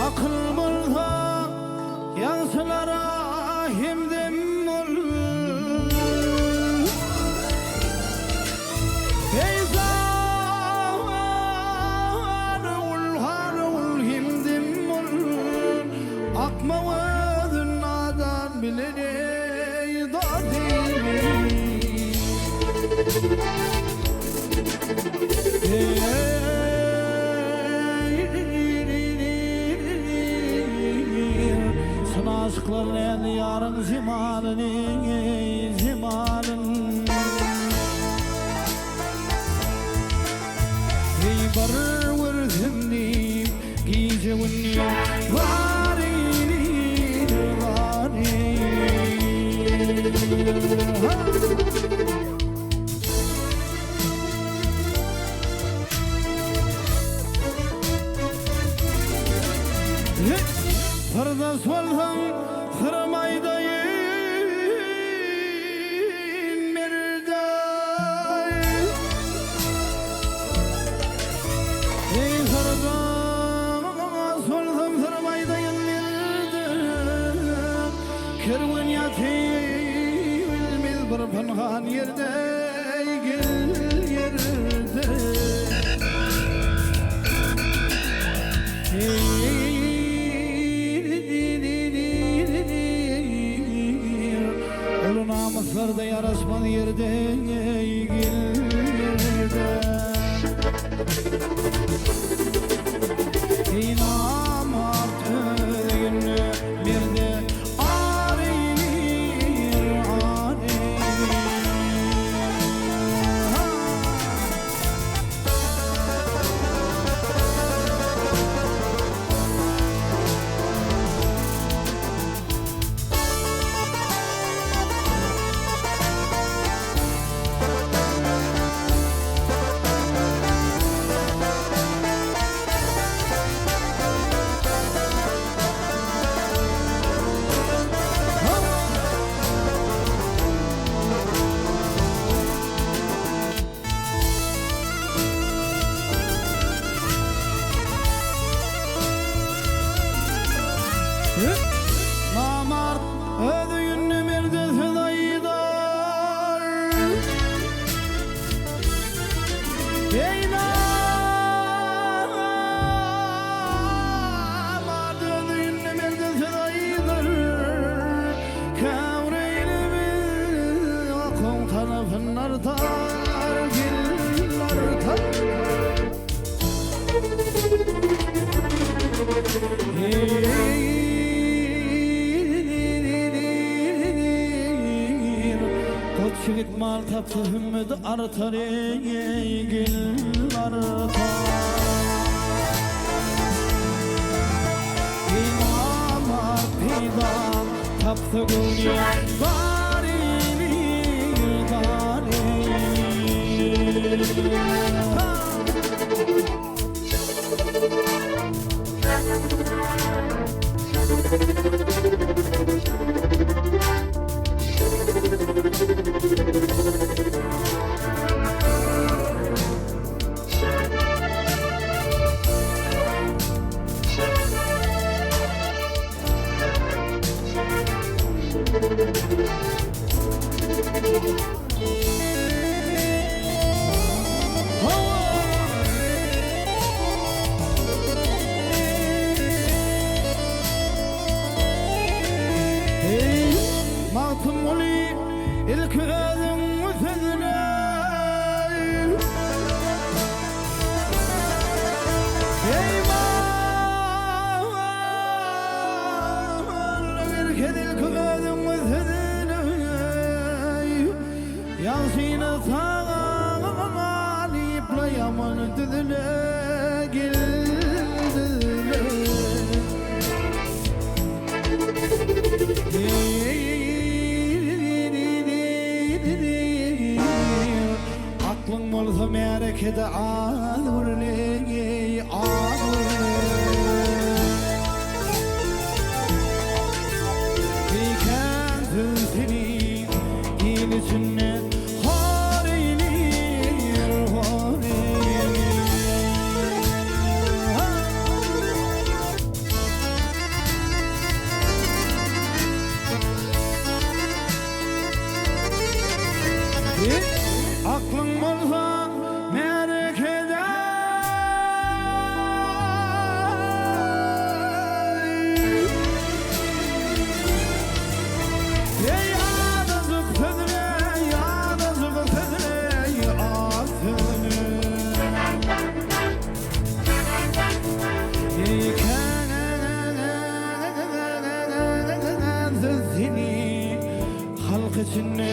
Akyl bolsa ýagşylara hemdem bol. Eý jan ogul, han ogul hemdem bol. Akma özün nadan bilen eý dady. Çyn aşyklar näzli ýaryň jemalyny, jemalyn. Eý bir görsem diýip gije-gündiz zar eýleýin, zar eýleýin. Syrdaş bolsaň syrym aýdaýyn merde. Eý syrdaş bolsam syrym aýdaýyn merde. Kerwen ýatyr bilmez bir pynhan ýerde. Uly namyslarda ýaraşmaz ýerde gel ýerde. Eý namart öz öýünde merde ar eýlär ar eýlär. Namart öz öýünde merde söz aýdar. Eý namart öz öýünde merde söz aýdar. Käbir eýlemi okyň tarapyn artar, gel artar. Goç ýigit mal tapsa hümmedi artar, eý gel artar. Imamar peýda tapsa göwni bar eýlir, bar eýlir. Eý, Magtymguly, ilki özüň sözle. Eý, Magtymguly, ilki özüň sözle. Ýagşyny saňa alypla ýamany düzle. Märekede az gürle, az gürle. Diken seni il içinde hor eyler, hor eyler. Aklyň bolsa märekede. Ey azajyk sözle, azajyk sözle, az sözle. Ey kän söz seni halk içinde.